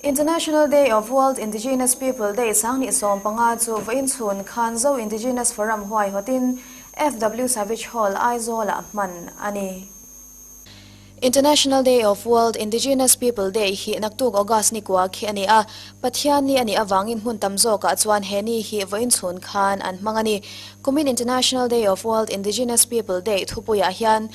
International Day of World Indigenous People Day 2015 chu vawiin chhun khan Zo Indigenous Forum huaihawtin FW Savage Hall, Aizawl-ah hman a ni. International Day of World Indigenous People Day hi naktuk August ni kua khi a ni a, Pathian ni a nih avangin hmun tam zawkah chuan he ni hi vawiin chhun khan an hmang a ni. Kumin International Day of World Indigenous People Day thupuiah hian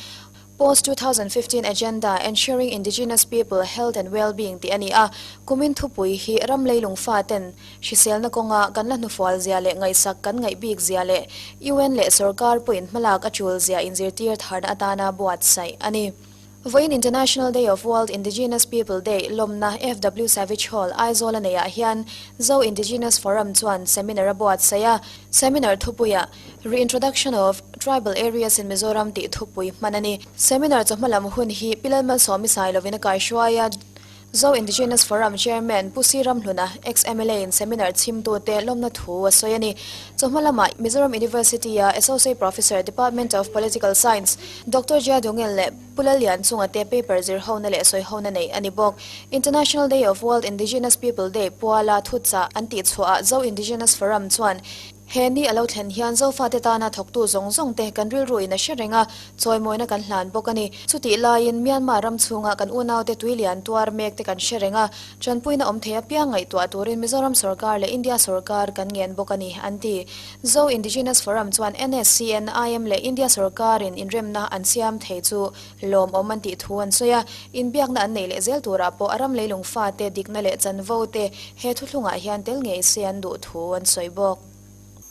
Post 2015 Agenda, Ensuring Indigenous People Health and Well-being tih a ni a, kumin thupui hi ram leilung faten hriselna kawnga kan la hnufual zia leh ngaihsak kan ngaih bik zia leh UN leh sorkar pawhin hmalak a tul zia inzirtir tharna atana buatsaih a ni. Vawiin International Day of World Indigenous People Day lawmna FW Savage Hall, Aizawl a neihah hian Zo Indigenous Forum chuan seminar a buatsaih a, seminar thupuiah Reintroduction of Tribal Areas in Mizoram tih thupui hman a ni. Seminar chawhma lam hun hi Pi Lalmalsawmi Sailovin a kaihruai a, Zo Indigenous Forum Chairman Pu Si Ramhluna, ex-MLA in seminar chhimtute lawmna thu a sawi a ni. Chawhma lamah Mizoram University-a Associate Professor, Department of Political Science, Doctor Jia Dungel leh Pu Lallian chunga te paper zir hona leh sawi hona neih a ni bawk. International Day of World Indigenous People Day puala thuchah an tihchhuahah Zo Indigenous Forum chuan He ni a lo thlen hian Zofate tana thawktu zawng zawng te kan rilru in a hre reng a, chawimawina kan hlan bawk a ni. Chutih laiin Myanmar ram chhunga kan unaute tui lian tuar mek te kan hre reng a, tanpuina awm thei apiang ngaihtuah turin Mizoram sorkar leh India sorkar kan ngen bawk a ni, an ti. Zo Indigenous Forum chuan NSCN, IM leh India sorkarin inremna an siam thei chu lawmawm an tih thu an sawi a, inbiakna an neih leh zel turah pawh a ram leilung fate dikna leh chanvo te he thuthlungah hian tel ngei se an duh thu an sawi bawk.